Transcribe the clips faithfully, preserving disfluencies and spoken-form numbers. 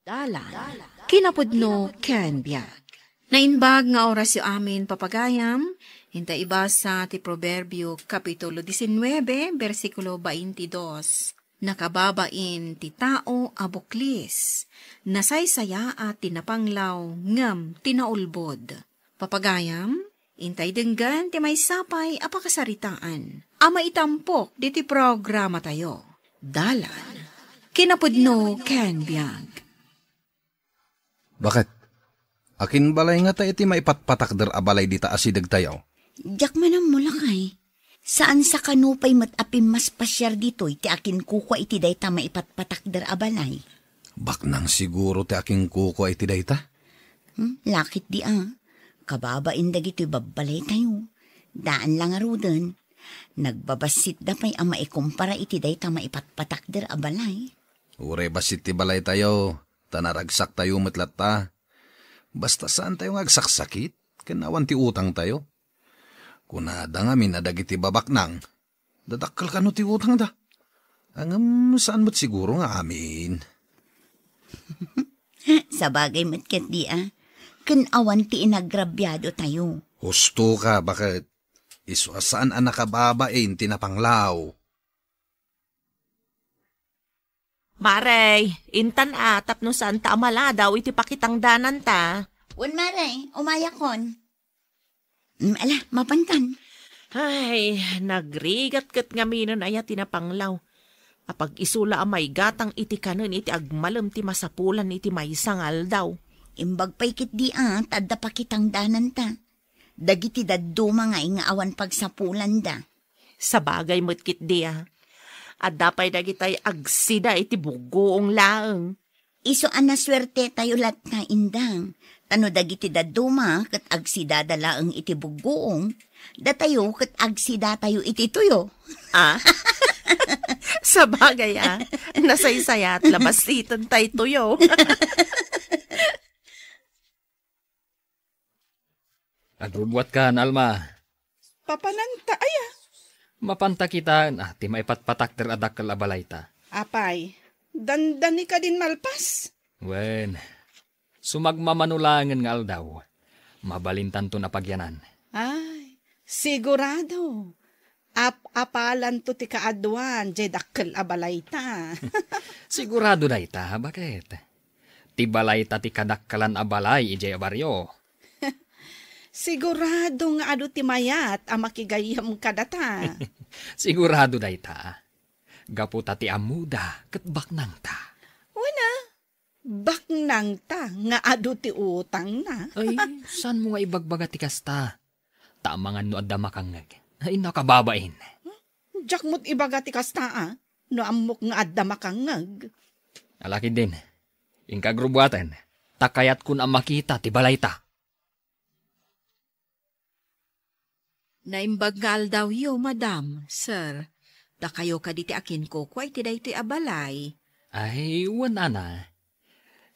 Dalan, kinapudno ken biag. Naimbag nga orasyo amin, papagayam, inta ibasa ti Proverbio, Kapitulo disinnuebe, bersikulo baintidos. Nakababain ti tao a buklis, nasaysayaat ti napanglaw ngem ti naulbod. Papagayam, intay denggen ti maysa pay a pakasaritaan a maitampok ditoy programatayo. Dalan, kinapudno ken biag. Baket? Akin balay ngata iti maipatpatakder a balay dita asidegtayo? Diak man ammo, lakay. Saan sa kano pay met a pimmaspasiar ditoy ti akinkukua iti dayta maipatpatakder a balay? Baknang siguro ti akinkukua iti dayta. Hmm, lakit di a. Kababain dagitoy babbalaytayo. Daan la ngaruden. Nagbabassitda pay a maikumpara iti dayta maipatpatakder a balay. Uray bassit ti balaytayo, ta naragsaktayo met latta. Basta saantayo nga agsaksakit, ken awan ti utangtayo. Kunada ngamin a dagiti babaknang, dadakkel kano ti utangda. Ngem saan met siguro nga amin. Sabagay met ketdi a, ken awan ti inagrabiadotayo. Husto ka, baket? Isu a saan a nakababain ti napanglaw. Mare, intan a, tapno saanta a maladaw iti pakitangdananta. Wen, mare, umayakon. Mm, ala, mapantan. Ay, nagrigat ket ngaminen aya ti napanglaw. Apag-isu la a maigatang iti kanen iti agmalem ti masapulan iti maysa nga aldaw. Imbag pay ketdi a, ta adda pakitangdananta. Dagiti dadduma nga inga awan pagsapulanda. Sabagay met ketdi a. Adda pay dagitay agsida iti buggoong laeng. Isu a nasuertetayo latta, indang. Ta no dagiti dadduma ket agsidada laeng iti buggoong, datayo ket agsidatayo iti tuyo. Ah? Sabagay a. Nasaysayaat la bassiten tay tuyo. Agrubuatkan, Alma. Papananta aya? Mapanta kitaen a ti maipatpatakder a dakkel a balayta. Apay, dandani kadin malpas? Wen, sumagmamano laengen nga aldaw, mabalintanton a pagyanan. Ay, sigurado. Ap-apalanto ti kaaduan jay dakkel a balayta. Sigurado dayta, baket? Ti balayta ti kadakkelan a balay idiay a barrio. Sigurado nga adu ti mayat a makigayyem kadata. Sigurado dayta. Gapu ta ti ammoda ket baknangta. Wen a, baknangta nga adu ti utangna. Ay, saanmo nga ibagbaga ti kasta? Ta amangan no adda makangngeg. Ay, nakababain. Diak met ibaga ti kasta a, no ammok nga adda makangngeg. Ala ketdin, inka agrubuaten, ta kayatkon a makita ti balayta. Naimbag nga aldawyo, madam, sir. Dakayo kadi ti akinkukua iti daytoy a balay. Ay, wen, Ana.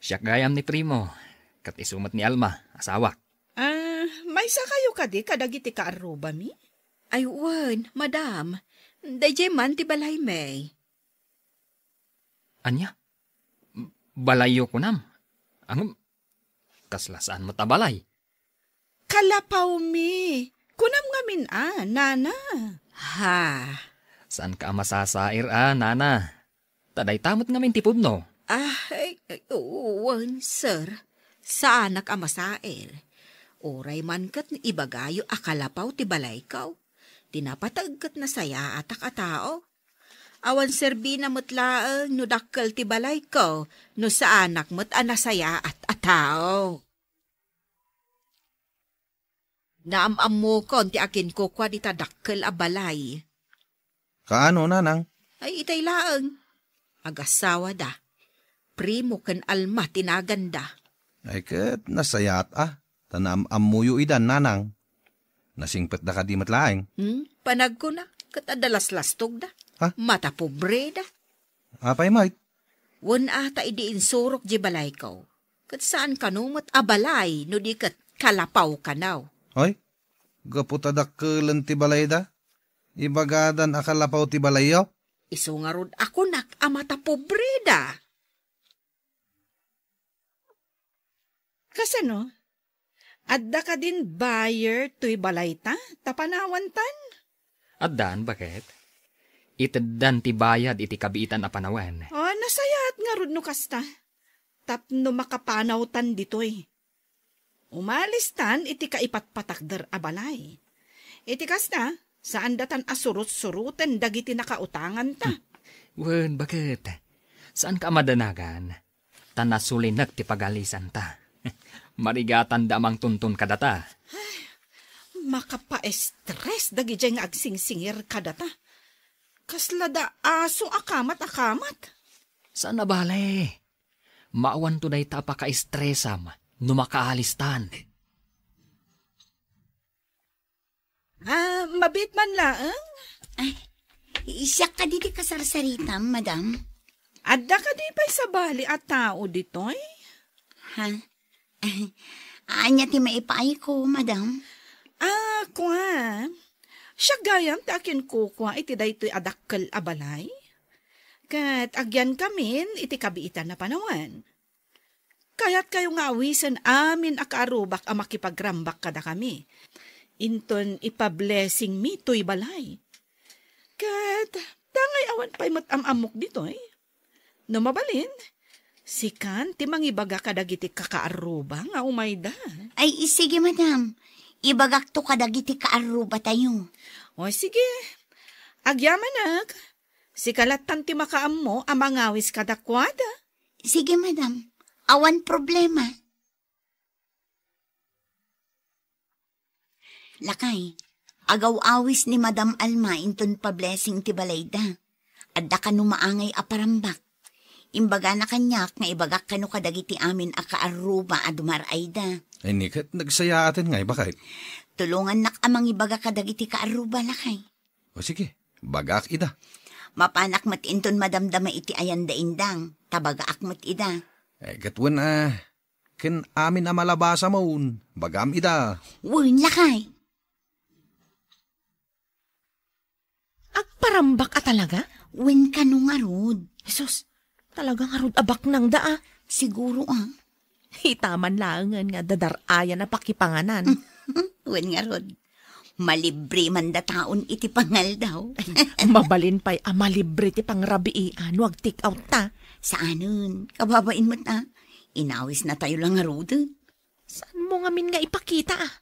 Siak gayam ni Primo, ket isu met ni Alma, asawak. Ah, maysakayo kadi kadagiti kaarrubami? Ay, wen, madam. Daydiay man ti balaymi. Ania? Balayyo kunam? Ngem, kasla saan met a balay? Kalapawmi. Kunam ngamin a, nana. Ha? Saanka a masasair a, nana? Ta dayta met ngamin ti pudno. Ah, ay, ay, wen, sir. Saanak a masair. Uray man ket ibagayo a kalapaw ti balayko. Ti napateg ket nasayaatak a tao. Awan serbina met laeng no dakkel ti balayko, no saanak met a nasayaat a tao. Naam-ammokon ti akinkukua dita dakkel a balay. Kaano, nanang? Ay, itay laeng. Agasawada. Primo ken Alma ti naganda. Ay, ket nasayaat a, ta naam-ammoyo idan, nanang. Nasingpetda kadi met laeng? Hmm? Panagkuna, ket adda laslastogda. Ha? Matapobreda. Apay met? Wen a, ta idi insurok di balayko, ket saan kano met a balay no di ket kalapaw kano. Ay, gapu ta dakkelen ti balayda, ibagadan a kalapaw ti balayyo? Isu ngarud a kunak a matapobreda. Kasano? Adda kadin buyer toy balayta, ta panawantan? Addan, baket. Iteddan ti bayad iti kabiitan a panawen. Ah, nasayaat ngarud no kasta. Tapno makapanawtan ditoy. Umalistan iti kaipatpatakder a balay. Iti kasta, saandatan a surot-suroten dagiti nakautanganta. Hmm. Wen, baket. Saanka a madanagan. Ta nasulinek ti pagalisanta. Marigatanda a mangtuntun kadata. Ay, makapaestres dagidiay nga agsingsingir kadata. Kasla da aso a kamat a kamat. Saan a bale. Maawanto dayta a pakaestresam no makaalistan. Ah, mabiit man laeng? Ay, siak kadi ti kasarsaritam, madam? Adda kadi pay sabali a tao ditoy? Ha? Ania ti maipaayko, madam? Ah, kua. Siak gayam ti akinkukua iti daytoy a dakkel a balay. Ket agyankamin iti kabiitan a panawen. Kayatkayo nga awisen amin a kaarrubak a makipagrambak kadakami. Inton ipablessingmi toy balay. Ket, dangay awan pay met am-ammok ditoy. No mabalin, sikan ti mangibaga kadagiti kakaarruba nga umayda. Ay, sige, madam. Ibagakto kadagiti kaarrubatayo. O, sige. Agyamanak. Sika lattan ti makaammo a mangawis kadakuada. Sige, madam. Awan problema. Lakay, agaw-awis ni Madam Alma inton pablessing ti balayda. Adda kano maangay a parambak. Imbagana kaniak nga ibagak kano kadagiti amin a kaarruba a dumar-ayda. Ay, ni ket nagsayaaten ngay, baket. Tulongannak a mangibaga kadagiti kaarruba, lakay. O sige, bagak ida. Mapanak met inton madamdama iti ayanda indang, ta bagaak met ida. Eh, ket wen, ah, ken amin a malabasa mon, bagam ida. Wen, lakay. Agparambak a talaga? Wen kano ngarud. Jesus, talaga ngarud a baknang da, ah. Siguro, ah. Itaman laengen nga dadar-ayan a pakipanganan. Wen ngarud. Malibre man da taon iti pangaldaw. Mabalin pay a malibre ti pangrabiian no ag-take out ta. Saanen, kababain met a. Inawisnatayo la ngaruden. Saanmo ngamin nga ipakita, ah?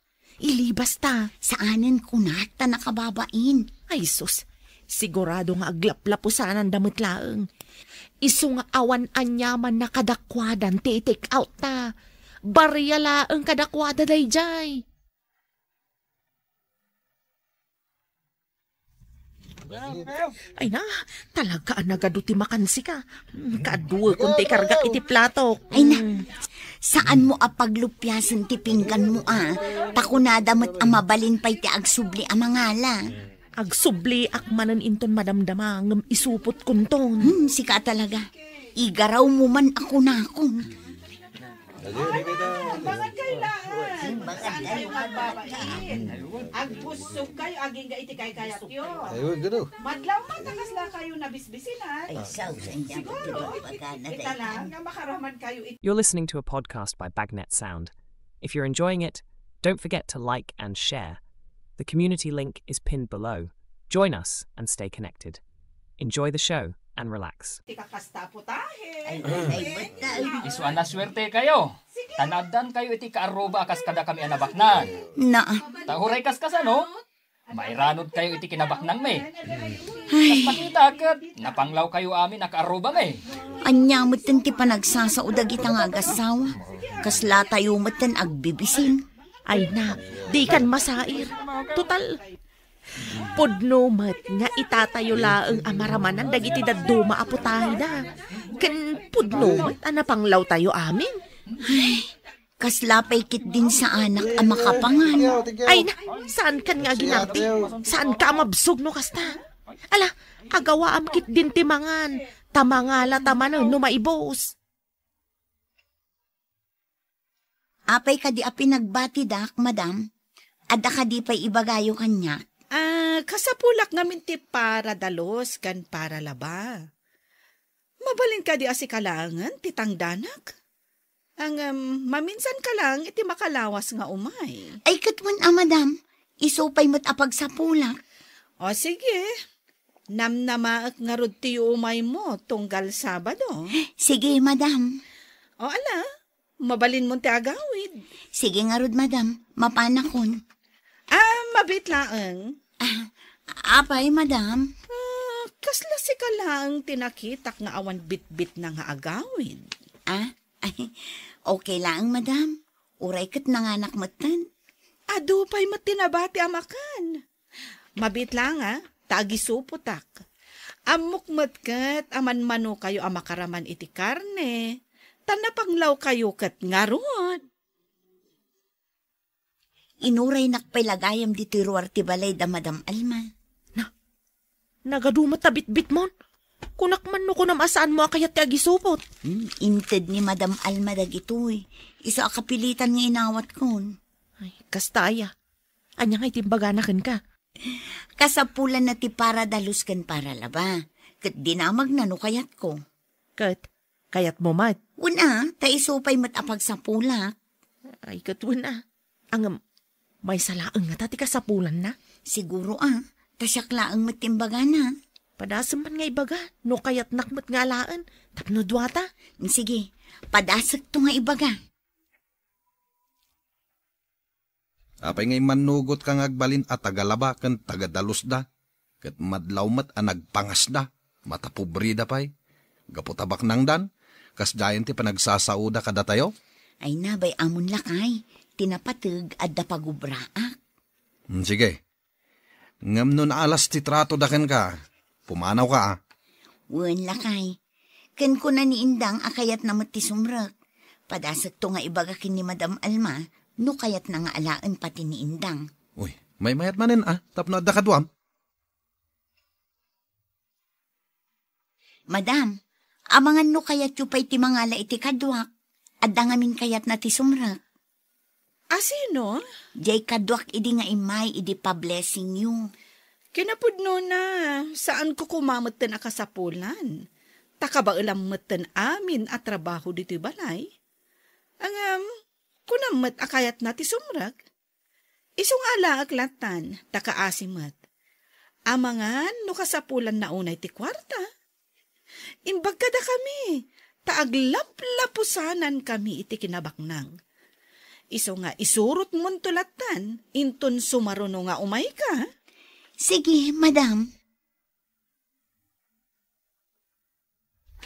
Ilibas ta. Saanen kunak ta nakababain. Ay, sus. Sigurado nga aglaplapusanan da met laeng. Isu nga awan aniaman na kadakuadan ti i-take out ta. Barya laeng kadakuada daydiay. Ay na, talaga a nagadu ti makansika. Mm, kaaduekon ti ikargak iti platok. Ay na, mm. Saanmo a paglupiasen ti pingganmo, ah. Ta kunada met a mabalin pay ti agsubli a mangala. Agsubliak manen inton madamdama, ngem isupotkonton. Hmm, sika talaga. Igarawmo man a kunakon. Ah, bangan kayo lahat. Saan kayo magbabain? Agbussog kayo, agingga iti kaykayatyo. Ayun, gano. Madlaw man, ta kasla kayo nabisbisinan. Ay, saw, saw, saw. Siguro, ita lang nga makaraman kayo iti You're listening to a podcast by Bagnet Sound. If you're enjoying it, don't forget to like and share. The community link is pinned below. Join us and stay connected. Enjoy the show and relax. Ti kakasta a putahe. Ay, ay, ay, ay. Isu a naswerte kayo. Sige. Ta naaddan kayo iti kaarruba a kas kadakami a nabaknang. Na. Ta uray kas kasano, mairanod kayo iti kinabaknangmi. Ay. Kas makita ket napanglaw kayo amin a kaarrubami. Ania metten ti panagsasao dagita nga agassawa? Kasla tayo metten agbibisin. Ay na, di kan masair. Total, pudno met nga itatayo laeng a maramanan dagiti dadduma a putahida. Ken pudno met a napanglaw tayo amin. Ay, kasla pay ketdin saanak a makapangan. Ay na, saan kan nga aginardi? Saan ka a mabsog no kasta? Ala, agawaam ketdin ti mangan. Ta mangala ta manen no maibus. Apay kadi a pinagbatidak, madam? Adda kadi pay ibagayo kaniak? Ah, kasapulak ngamin ti para dalus ken para laba. Mabalin kadi a sika laengen ti tangdanak? Ngem, maminsan ka lang iti makalawas nga umay. Ay, ket wen a, madam. Isu pay met a pagsapulak. O, sige. Namnamaek ngarud ti umaymo tunggal Sabado. Sige, madam. O, ala, mabalinmon ti agawid. Sige ngarud, madam. Mapanakon. Ah, mabiit laeng. Ah, apay, madam? Ah, kasla sika laeng ti nakitak nga awan bitbitna nga agawid. Ah, ay, okay laeng, madam. Uray ket nanganak metten. Adu pay met ti nabati a makan. Mabiit laeng, a, ta agisupotak. Ammok met ket a manmanokayo a makaraman iti karne, ta napanglawkayo ket ngarud. Inuraynak pay la gayam ditoy ruar ti balay da Madam Alma. Na, nagadu met ta bitbitmon. Kunak man no kunam a saanmo a kayat ti agisupot. Hmm, inted ni Madam Alma dagitoy. Isu a kapilitan nga inawatkon. Ay, kasta aya. Ania nga iti imbagana kenka? Kasapulanna ti para dalus ken para laba. Ket dinamagna no kayatko. Ket, kayatmo met? Wen a, ta isu pay met a pagsapulak. Ay, ket wen a. Ngem, maysa laeng ngata ti kasapulanna? Siguro a, ta siak laeng met ti imbagana. Padasem man nga ibaga, no kayatnak met nga alaen, tapno duata. Sige, padasekto nga ibaga. Apay nga immannugotka nga agbalin a taga-laba ken taga-dalusda, ket madlaw met a nagpangasda, matapobrida pay. Gapu ta baknangdan, kasdiayen ti panagsasaoda kadatayo? Ay na, bay-amon lakay, ti napateg adda pagubraak. Hmm, sige. Ngem no naalas ti tratoda kenka, pumanawka, a. Wen, lakay. Ken kuna ni Indang a kayatna met ti sumrek. Padasekto nga ibaga ken ni Madam Alma no kayatna nga alaen pati ni Indang. Uy, maymayat manen, a, tapno adda kaduam. Madam, amangan no kayatyo pay ti mangala iti kaduak. Adda ngamin kayatna ti sumrek. A sino? Jay kaduak idi nga immay idi pa-blessingyo. Kinapudnona, saanko koma metten a kasapulan. Ta kabaelam metten amin a trabaho ditoy balay. Ngem, kunam met a kayatna ti sumrek. Isu nga alaek lattan, ta kaasi met. Amangan no kasapulanna unay ti kuarta. Imbag kadakami, ta aglaplapusanankami iti kinabaknang. Isu nga isurotmonto lattan, inton sumaruno nga umayka. Sige, madam.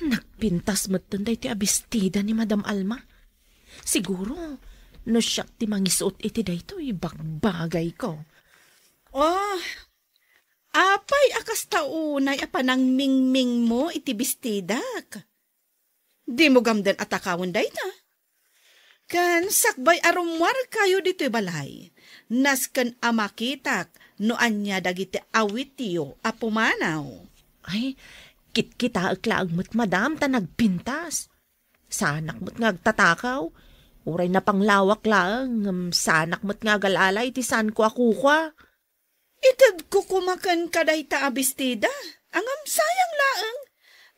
Nagpintas metten daytoy a bestida ni Madam Alma. Siguro, no siak ti mangisuot iti daytoy, bagbagayko. Oh, apay a kasta unay a panangmingmingmo iti bestidak? Dimo gamden a takawen dayta? Ken sakbay a rummuarkayo ditoy balay, nasken a makitak no ania dagiti awityo a pumanaw. Ay, kitkitaek laeng met, madam, ta nagpintas. Saanak met nga agtatakaw. Uray napanglawak laeng, ngem saanak met nga agal-ala iti saanko a kukua. Itedko koma kenka dayta a bestida, ngem sayang laeng,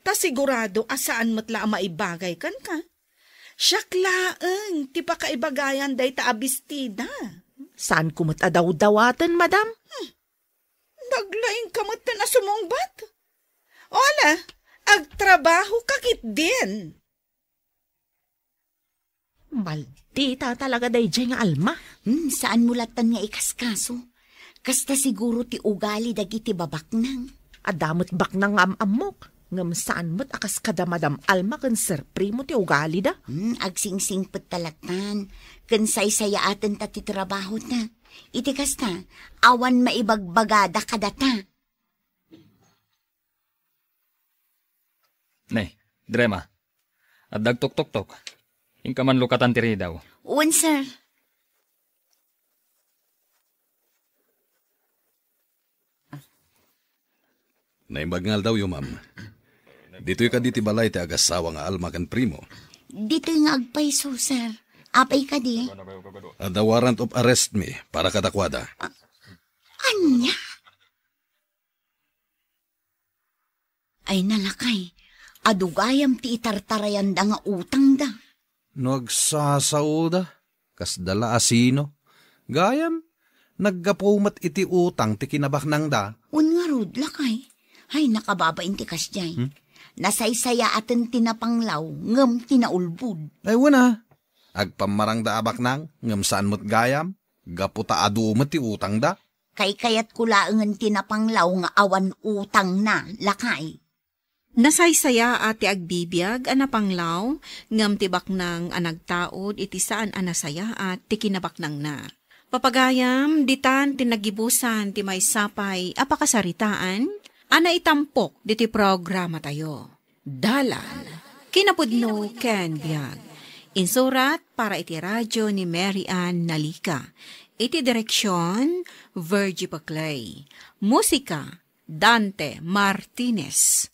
ta sigurado a saan met la a maibagay kenka. Siak laeng ti pakaibagayan dayta a bestida. Saanko met a dawdawaten, madam. Hmm. Naglaingka metten a sumungbat. O ala, agtrabahoka ketdin. Maldita talaga daydiay nga Alma. Hmm, saanmo lattan nga ikaskaso. Kasta siguro ti ugali dagiti babaknang. Adda met baknang nga am-ammok, ngem saan met a kas kada Madam Alma ken Sir Primo ti ugalida. Hmm, agsingsingpet ta lattan. Ken saysayaaten ta ti trabahota. Iti kasta, awan maibagbagada kadata. Ne, Drema, adda agtuktoktok. Inka man lukatan ti ridaw. Wen, sir. Naimbag nga aldawyo, ma'am. Ditoy kadi ti balay ti agasawa nga Alma ken Primo? Ditoy nga agpayso, sir. Apay kadi? Adda warrant of arrest mi para kadakuada. A-, ania? Ay, nalakay, adu gayam ti itartarayanda nga utangda. No agsasaoda, kasda la a sino. Gayam, naggapu met iti utang ti kinabaknangda. Wen ngarud, lakay. Ay, nakababain ti kasdiay. Hmm? Nasaysayaaten ti napanglaw, ngem ti naulbod. Ay, wen a. Agpammarangda a baknang, ngem saan met gayam. Gapu ta adu met ti utangda. Kaykayatko laengen ti napanglaw nga awan utangna, lakay. Nasaysayaat ti agbibiag a napanglaw, ngem ti baknang a nagtaud iti saan a nasayaat ti kinabaknangna. Papagayam, ditan ti nagibusan ti maysa pay a pakasaritaan a naitampok diti programatayo. Dalan, kinapudno ken biag. Insurat para iti radio ni Mary Ann Nalica. Iti direksion, Virgie Paclay. Musika, Dante Martinez.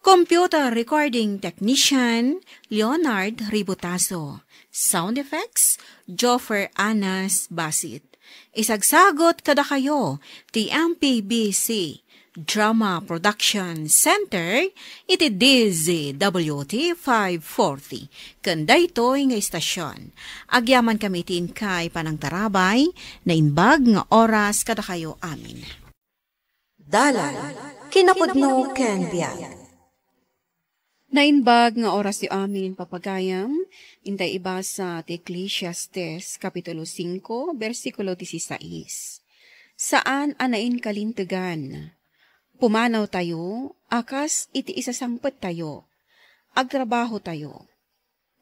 Computer recording technician, Leonard Ributazo. Sound effects, Joffer Anas Basit. Isagsagot kadakayo ti M P B C Drama Production Center iti D Z W T five forty. Ken daytoy nga istasyon, agyamankami iti inkay panangtarabay, naimbag nga oras kadakayo amin. Dalan, kinapudno ken biag. Naimbag nga orasyo amin, papagayam, intay ibasa ti Ecclesiastes, Kapitulo singko, bersikulo disisais. Saan a nainkalintegan. Pumanawtayo a kas iti isasangpettayo. Agtrabahotayo.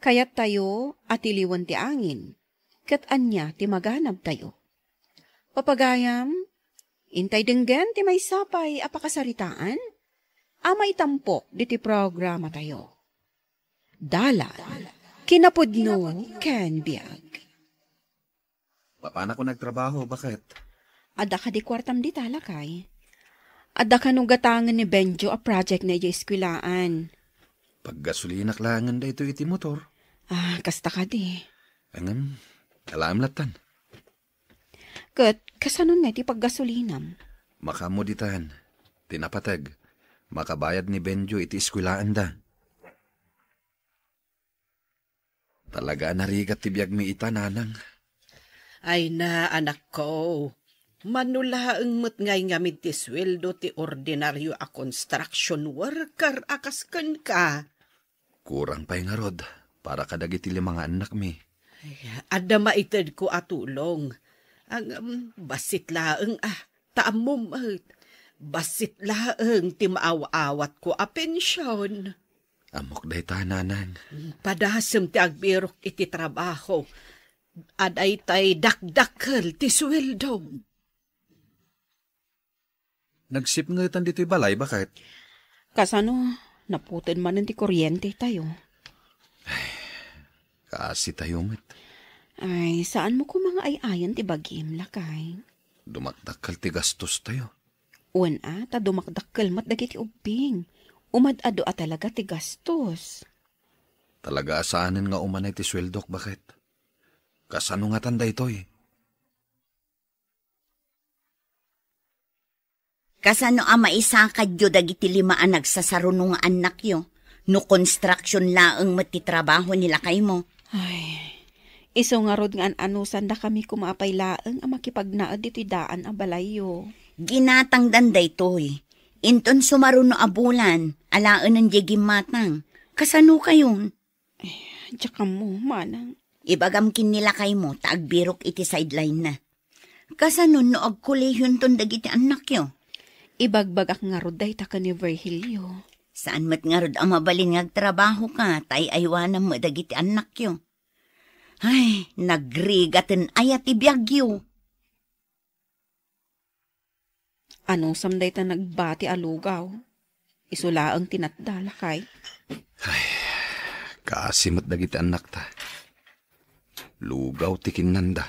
Kayattayo a tiliwen ti angin, ket ania ti maganabtayo? Papagayam, intay denggen ti maysa pay a pakasaritaan a maitampok diti programatayo. Dalan, kinapudno ken biag. Papanakon agtrabaho, baket? Adda kadi kuartam dita, lakay? Adda kano gatangen ni Benjo a project na idiay eskuelaan. Paggasolinak laengen daytoy iti motor. Ah, kasta kadi. Ngem, alaem lattan. Ket, kasanon nga iti paggasolinam? Makaammo ditan. Ti napateg, makabayad ni Benjo iti eskuelaanda. Talaga a narigat ti biagmi ita, nanang. Ay na, anakko. Mano laeng met nga ngamin ti sueldo ti ordinario a construction worker a kas kenka. Kurang pay ngarud para kadagiti lima nga annakmi. Ay, adda maitedko a tulong. Ngem, bassit laeng a, ta ammom met. Bassit laeng ti maaw-awatko a pension. Ammok dayta, nanang. Padasem ti agbirok iti trabaho. Adda itay dakdakkel ti sueldom. Nagsipngetan ditoy balay, baket? Kasano, naputed manen ti kuryente tayo. Ay, kaasi tayo met. Ay, saanmo koma nga ay-ayan ti bagim, lakay? Dumakdakkel ti gastos tayo. Wen a, ta dumakdakkel met dagiti ubbing. Umad-adu a talaga ti gastos. Talaga a saanen nga umanay ti sueldok, baket? Kasano ngatan daytoy? Kasano a maisakadyo dagiti lima a nagsasaruno nga annakyo no construction laeng met ti trabaho ni lakaymo? Ay, isu ngarud nga an-anusandakami koma apay laeng a makipagnaed ditoy daan a balayyo. Ginatangdan daytoy. Inton sumaruno a bulan, alaenen diay gimmatang. Kasano kayon? Eh, diak ammo, manang. Ibagam ken ni lakaymo ta agbirok iti sideline-na. Kasano no agkolehionton dagiti annakyo? Ibagbagak ngarud dayta ken ni Virgilio. Saan met ngarud a mabalin nga agtrabahoka ta ay-aywanam met dagiti annakyo. Ay, nagrigaten aya ti biagyo. Anusam dayta nagbati a lugaw? Isu laeng ti natda, lakay. Ay, kaasi met dagiti annakta. Lugaw ti kinnanda.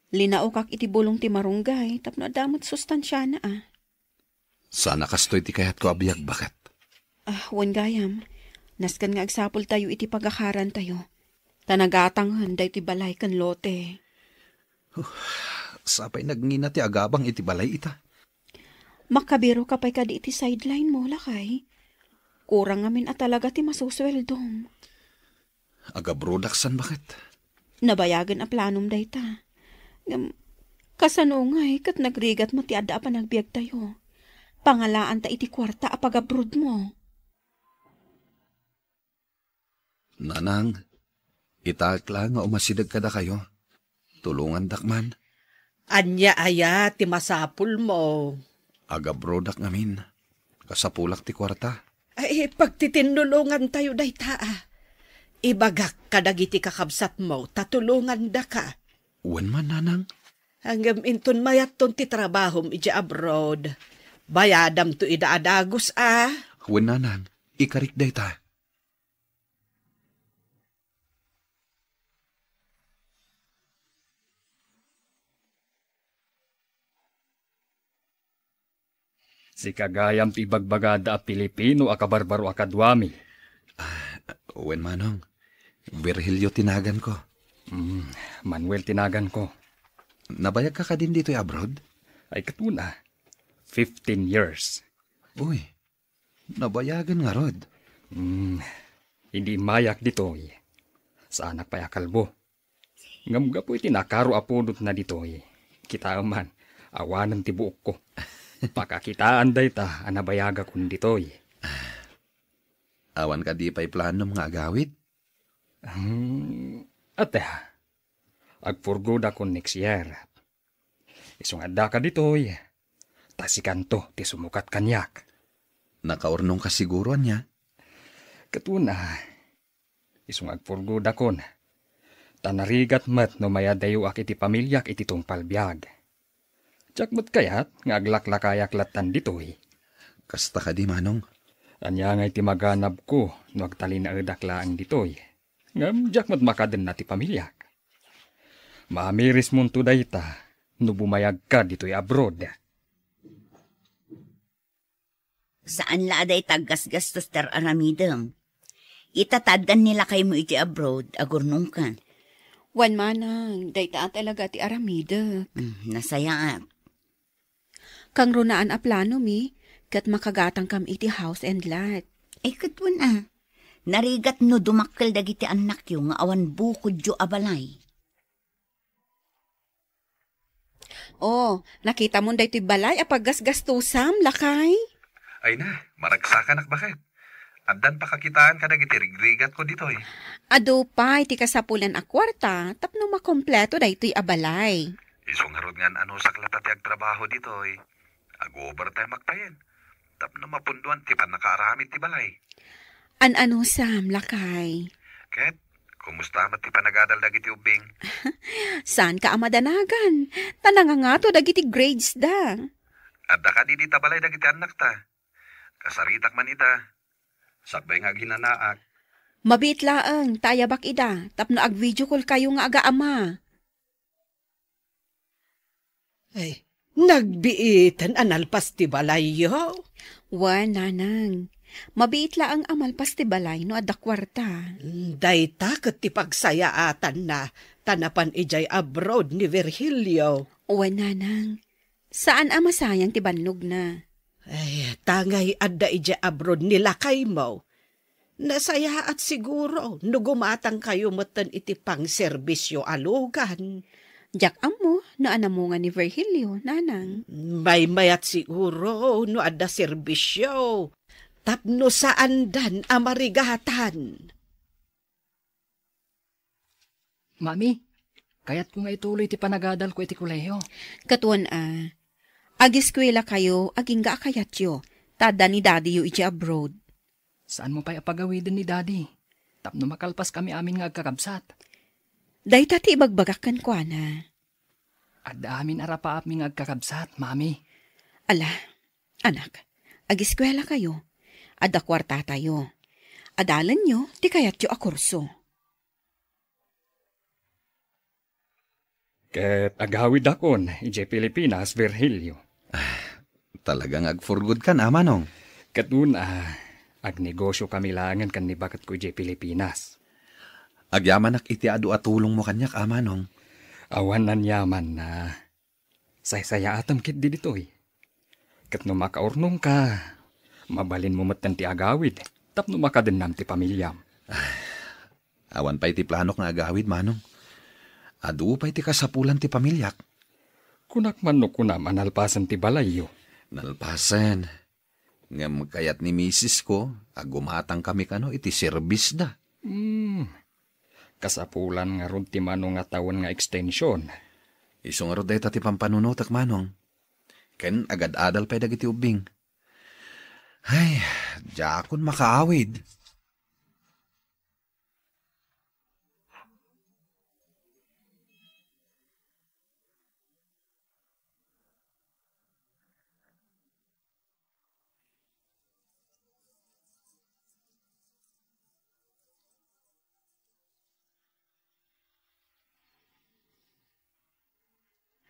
Linaokak iti bulong ti marunggay tapno adda met sustansiana a. Saan a kastoy ti kayatko a biag, baket? Ah, wen gayam. Nasken nga agsapultayo iti pagakarantayo. Ta nagatanghen daytoy balay ken lote. Huh, sapay nagngina ti agabang iti balay ita. Makabiroka pay kadi iti sideline mo, lakay? Kurang ngamin a talaga ti masusueldom. Agabrodak san baket. Nabayagen a planom dayta. Ngem, kasano ngay ket nagrigat met ti adda a panagbiagtayo? Pangalaanta iti kuarta a pagabrodmo. Nanang, itaek la nga umasideg kadakayo. Tulongandak man. Ania aya ti masapulmo? Agabrodak ngamin. Kasapulak ti kuarta. Ay, pagtitinnulongantayo dayta, a. Ibagak kadagiti kakabsatmo ta tulongandaka. Wen man, nanang. Ngem inton mayatton ti trabahom idiay abroad, bayadamto ida a dagus, a. Wen, nanang. Ikarik dayta. Sika gayam ti ibagbagada a Pilipino a kabarbaro a kaduami. Ah, wen, manong. Virgilio ti naganko. Mm, Manuel ti naganko. Nabayagka kadin ditoy abroad? Ay, katuna. Fifteen years. Uy, nabayagen ngarud. Mm, idi immayak ditoy, saanak pay a kalbo. Ngem gapu iti nakaro a pudotna ditoy, kitaem man, awanen ti buokko. Pakakitaan dayta a nabayagakon ditoy. Awan kadi pay planom nga agawid? Hmm, ate, agpurgodakon next year. Isu nga addaka ditoy, ta sikanto ti sumukat kaniak. Nakaurnongka siguro, ania? Katuna, isu nga agpurgodakon. Ta narigat met no mayadayoak iti pamiliak iti tungpal biag. Diak met kayat nga aglaklakayak lattan ditoy. Kasta kadi, manong? Ania ngay ti maganabko no agtalinaedak laeng ditoy? Ngem diak met makadenna ti pamiliak. Maamirismonto dayta no bumayagka ditoy abroad. Saan la a dayta aggasgastos ti ar-aramidem. Ita ta addan ni lakaymo iti abroad, agurnongkan. Wen manang, dayta a talaga ti aramidek. Mm, nasayaat. Kangrunaan a plano mi, ket makagatangkam iti house and lot. Ay, ket wen a. Narigat no dumakkel dagiti annakyo nga awan bukodyo a balay. Oh, nakitamon daytoy balay a paggasgastosam, lakay? Ay na, maragsakanak baket. Addan pakakitaan kadagiti rigrigatko ditoy. Adu pay ti kasapulan a kuarta tapno makompleto daytoy a balay. Isu ngarud nga an-anusak latta ti agtrabaho ditoy. Ag-overtime ak payen. Tapno mapundoan ti pannakaaramid ti balay. An-anusam, lakay? Ket, kumusta met ti panagadal dagiti ubbing? Saanka a madanagan, ta nangangato dagiti grades da. Adda kadi dita balay dagiti annakta? Kasaritak man ita. Sakbay nga aghinanaak. Mabiit laeng, ta ayabak ida, tapno ag-video call kayo nga agaama. Ay, nagbiiten a nalpas ti balayyo? Wen, nanang. Mabiit laeng a malpas ti balay no adda kuarta. Mm, dayta ket ti pagsayaatanna, ta napan idiay abroad ni Virgilio. Wen, nanang. Saan a masayang ti bannogna. Ay, tangay adda idiay abroad ni lakaymo. Nasayaat siguro no gumatangkayo metten iti pangserbisyo a lugan. Diak ammo no anamungan ni Virgilio, nanang. Maymayat siguro no adda serbisyo. Tapno saandan a marigatan. Mami, kayatko nga ituloy ti panagadalko iti kolehiyo. Katuan a, agiskwela kayo agingga a kayatyo, ta adda ni dadiyo iti abroad. Saanmo pay a pagawiden ni dadi, tapno makalpaskami amin nga agkakabsat. Dayta ti ibagbagak kenkuana. Adda amin a rapaapmi nga agkakabsat, mami. Ala, anak, agiskwela kayo. Adda kuartatayo. Adalenyo ti kayatyo a kurso. Ket agawidakon idiay Pilipinas, Virgilio. Ah, talaga nga agpurgodkan, a manong. Ket una, agnegosyokami laengen ken ni baketko idiay Pilipinas. Agyamanak iti adu a tulongmo kaniak, a manong. Awan aniamanna. Saysayaatem ketdi ditoy. Ket no makaurnongka, mabalinmo metten ti agawid tapno makadennam ti pamiliam. Awan pay ti planok nga agawid, Manong. Adu pay ti kasapulan ti pamiliak. Kunak man no kunam a nalpasen ti balayyo. Nalpasen. Ngem kayat ni misis ko a gumatang kami kano iti serbisda. Hmm. Kasapulan ngarud ti mano nga tawen nga ekstension. Isu ngarud dayta ti pampanunotek, Manong. Ken agad-adal pay dagiti ubbing. Ay, diakon makaawid.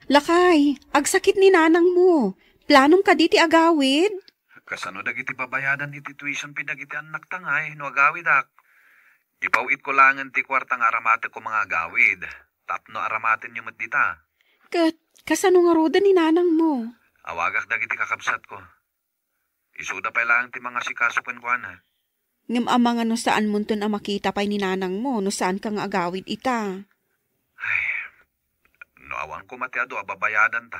Lakay, agsakit ni nanangmo. Planom kadi ti agawid? Kasano dagiti babayadan iti tuition fee dagiti annakta ngay no agawidak? Ipaw-itko langen ti kuarta nga aramatekko nga agawid. Tapno aramatenyo met dita. Ket kasano ngaruden ni nanangmo? Awagak dagiti kakabsatko. Isuda pay laeng ti mangasikaso kenkuana. Ngem amangan no saanmonton a makita pay ni nanangmo no saanka nga agawid ita. Ay, no awan koma ti adu a babayadanta.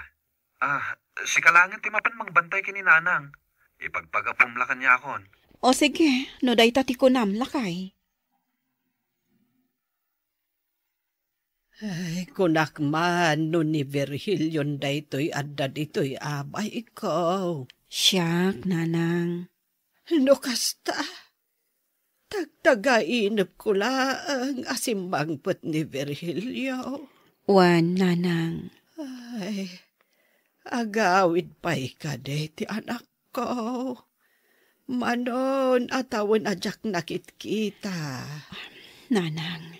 Ah, sika laengen ti mapan mangbantay ken ni nanang. Ipagpagapom la kaniakon. O sige, no dayta ti kunam, lakay. Ay, kunak man no ni Virgilion daytoy adda ditoy, abayko. Siak, nanang. No kasta, tagtagainepko laeng a simmangpet ni Virgilio. Wen, nanang. Ay, agawid pay kadi ti anakko. Manon a tawen a diak nakitkita. Nanang.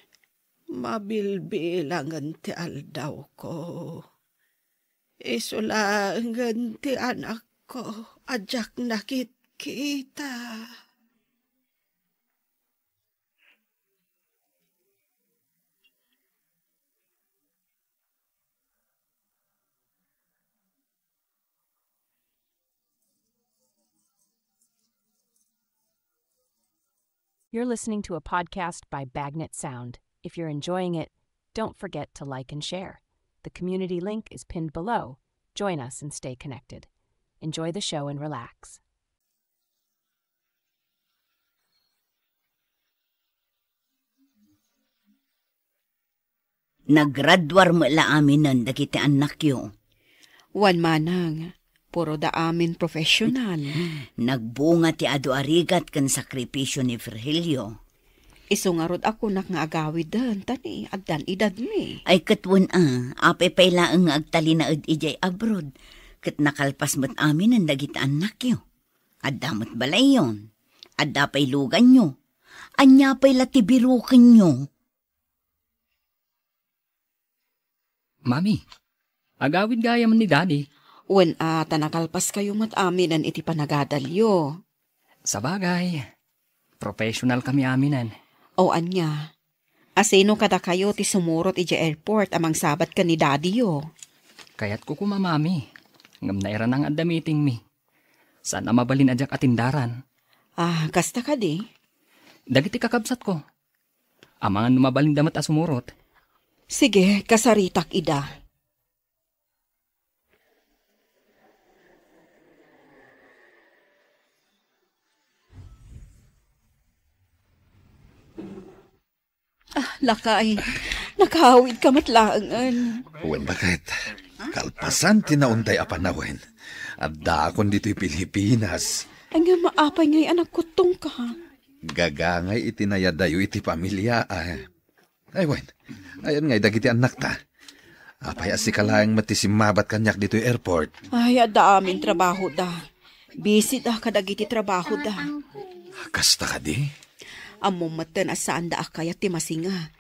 Mabilbilangen ti aldawko. Isu laengen ti anakko a diak nakitkita. You're listening to a podcast by Bagnet Sound. If you're enjoying it, don't forget to like and share. The community link is pinned below. Join us and stay connected. Enjoy the show and relax. Naggraduar met la aminen dagiti annakyo. Wen, manang, puro da amin professional. Nagbunga ti adu a rigat ken sakripisio ni Virgilio. Isu ngarud a kunak nga agawiden, ta ni addan edadmi. Ay, ket wen a, apay pay laeng nga agtalinaed idiay abroad, ket nakalpas met aminen dagiti annakyo. Adda met balayyon. Adda pay luganyo. Ania pay la ti birukenyo? Mami, agawid gayam ni Daddy. Wen a, ta nakalpaskayo met aminen iti panagadalyo. Sabagay, professional kami aminen. O ania, asino kadakayo ti sumurot idiay airport a mangsabat ken ni Daddy-yo? Kayatko koma, Mami, ngem nairana nga adda meetingmi. Saan a mabalin a diak atendaran. Ah, kasta kadi? Dagiti kakabsatko. Amangan no mabalinda met a sumurot. Sige, kasaritak ida. Ah, lakay, nakaawidka met laengen. Wen, baket. Kalpasan ti naunday a panawen, addaakon ditoy Pilipinas. Ay, nga maapay ngay a nagkuttongka? Gagangay iti nayadayo iti pamilya, ah. Ay, wen. Ayan ngay dagiti annakta. Apay a sika laeng met ti simmabat kaniak ditoy airport? Ay, adda amin trabahoda. Busy da kadagiti trabahoda. Kasta kadi? Ammom metten a saanda a kayat ti masinga.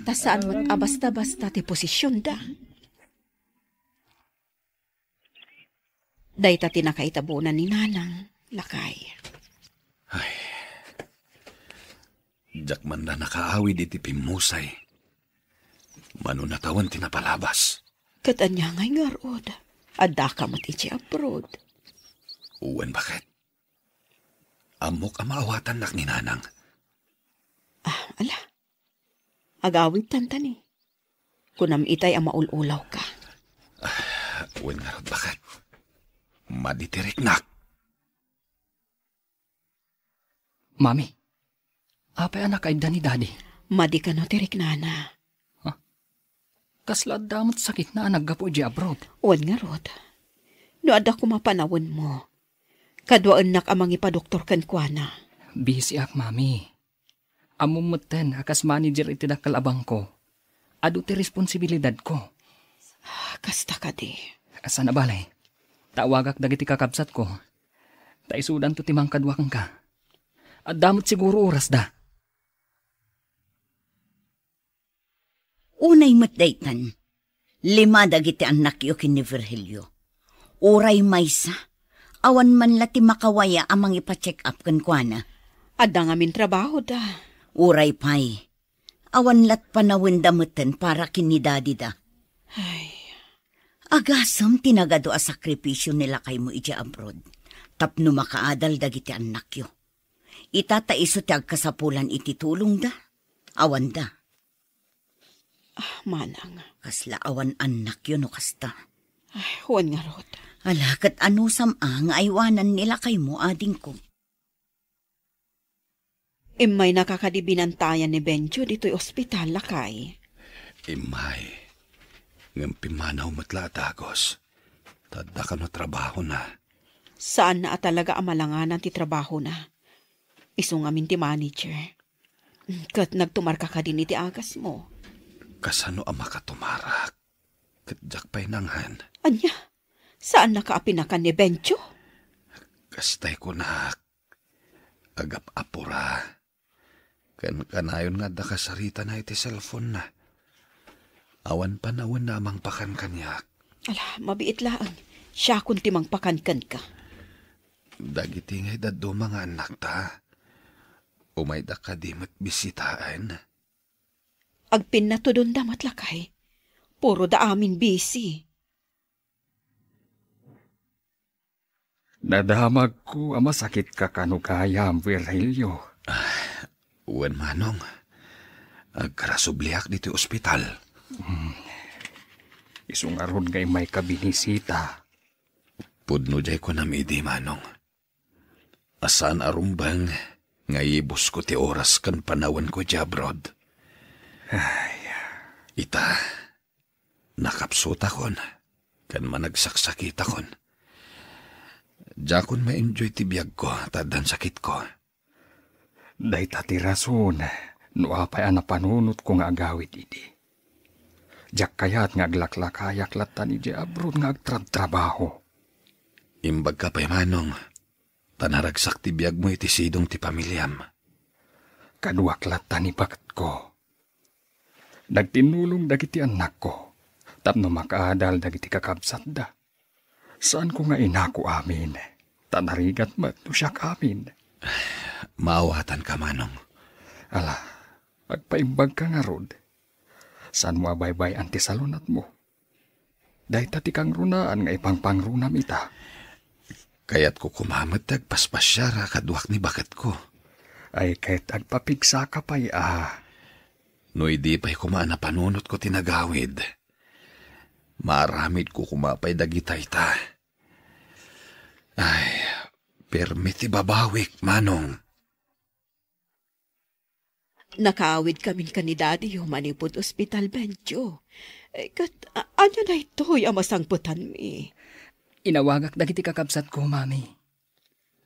Ta saan met a basta-basta ti posisionda. Dayta ti nakaitabonan ni Nanang, lakay. Ay, diak man la nakaawid iti pimmusay. Mano natawen ti napalabas? Ket ania ngay ngarud? Addaka met iti abroad. Wen, baket. Ammok a maawatannak ni Nanang. Ah, ala. Agawidtan tani. Kunam itay a maul-ulawka. Wen ngarud, baket. Madi ti riknak. Mami, apay a nakaidda ni Daddy? Madi kano ti riknana. Kasla adda met sakitna a naggapu idiay abroad? Wen ngarud. No adda koma panawenmo, kaduaennak a mangipadoktor kenkuana. Busy-ak, Mami. Ammom metten a kas manager iti dakkel a bangko, adu ti responsibilidadko. Ah, kasta kadi. Saan a bale, tawagak dagiti kakabsatko, ta isudanto ti mangkadua kenka. Adda met siguro orasda. Unay met daytan, lima dagiti annakyo ken ni Virgilio. Uray maysa, awan man la ti makawaya a mangipa-check-up kenkuana. Adda ngamin trabahoda. Uray pay, awan lat panawenda metten para ken ni daddy da. Ay. Agasem ti nagadu a sakripisio ni lakaymo idiay abroad tapno makaadal dagiti annakyo. Ita ta isu ti agkasapulan iti tulongda. Awanda. Ah, manang. Kasla awan annakyo no kasta. Ay, wen ngarud. Ala, ket anusam a nga aywanan ni lakaymo, adingko? Immaynaka kadi binantayan ni Benjo ditoy ospital, lakay? Immay. Ngem pimmanaw met la a dagus. Ta adda kano trabahona. Saanna a talaga a malanganan ti trabahona. Isu ngamin ti manager. Ket nagtumarka kadin iti agasmo. Kasano a makatumarak? Ket diak pay nanghen. Ania? Saannaka a pinakan ni Benjo? Kastay kunak, agap-apura. Ken kanayon nga adda kasaritana iti cellphone-na. Awan panawenna a mangpakan kaniak. Ala, mabiit laeng. Siakon ti mangpakan kenka. Dagiti ngay dadduma nga annakta, umayda kadi met bisitaen? Agpinnatudonda met, lakay. Puroda amin busy. Nadamagko a masakitka kano gayam, Virgilio. Ah, wen, manong. Agkarasubliak ditoy ospital. Hmm. Isu ngarud nga immayka binisita. Pudno diay kunam idi, manong. A saan a rumbeng nga ibusko ti oras ken panawenko idiay abroad. Ay. Ita, nakapsutakon ken managsaksakitakon. Diakon ma-enjoy ti biagko ta addan sakitko. Dayta ti rason no apay a napanunotko nga agawid idi. Diak kayat nga aglaklakayak latta idiay abroad nga agtrabtrabaho. Imbagka pay, manong, ta naragsak ti biagmo iti sidong ti pamiliam. Kaduak latta ni baketko. Nagtinnulong dagiti annakko tapno makaadal dagiti kakabsatda. Saanko nga inako amin, ta narigat met no siak amin. Maawatanka, manong. Ala, agpaimbagka ngarud. Saanmo a baybay-an ti salunatmo? Dayta ti kangrunaan nga ipangpangrunam ita. Kayatko koma met ti agpaspasiar a kaduak ni baketko. Ay, ket agpapigsaka pay a. No idi pay koma a napanunotko ti nagawid, maaramidko koma pay dagitayta. Ay, permi ti babawik, manong. Nakaawidkamin ken ni Daddy-yo manipud ospital, Benjo. Eh, ket, a-, ania daytoy a masangpetanmi? Inawagak dagiti kakabsatko, Mami.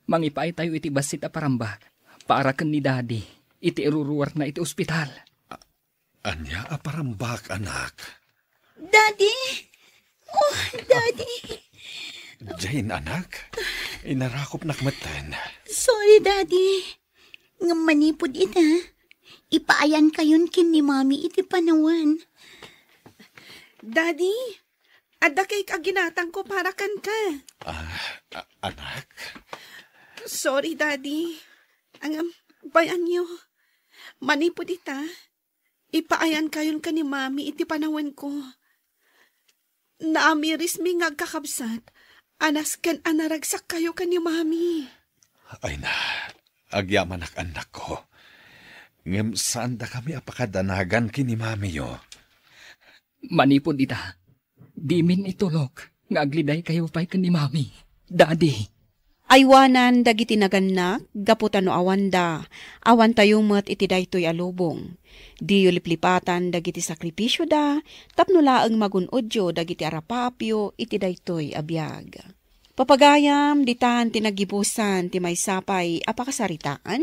Mangipaaytayo iti bassit a parambak para ken ni Daddy iti iruruarna iti ospital. A-, ania a parambak, anak? Daddy! Oh, Daddy! Jane, anak, inarakupnak metten. Sorry, Daddy. Ngem manipud ita, ipaayankayon ken ni Mami iti panawen. Daddy, adda kay kaginatangko para kenka. Ah, a-, anak? Sorry, Daddy. Ngem, bay-anyo. Manipud ita, ipaayankayon ken ni Mami iti panawenko. Naamirismi nga agkakabsat a nasken a naragsakkayo ken ni Mami. Ay na, agyamanak, annakko. Ngem saandakami a pakadanagan ken ni Mamiyo. Manipud ita, dimin itulok nga aglidaykayo pay ken ni Mami, Daddy. Aywanan dagiti nagannak gapu ta no awanda, awantayo met iti daytoy a lubong. Diyo liplipatan dagiti sakripisioda tapno laeng magun-odyo dagiti arapaapyo iti daytoy a biag. Papagayam, ditan ti naggibusan ti maysa pay a pakasaritaan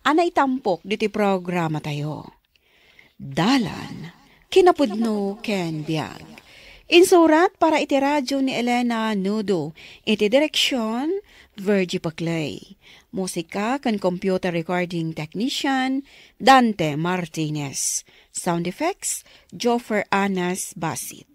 a naitampok ditoy programatayo. Dalan, kinapudno ken biag. Insurat para iti radyo ni Elena Nudo, iti direksyon, Virgie Paclay. Musika ken computer recording technician, Dante Martinez. Sound effects, Joffer Anas Basit.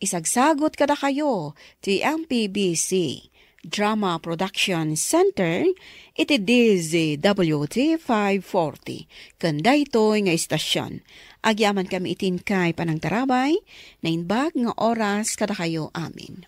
Isagsagut kadakayo ti M P B C Drama Production Center iti D Z W T five forty ken daytoy nga istasyon. Agyamankami iti inkay panangtarabay, naimbag nga oras kadakayo amin.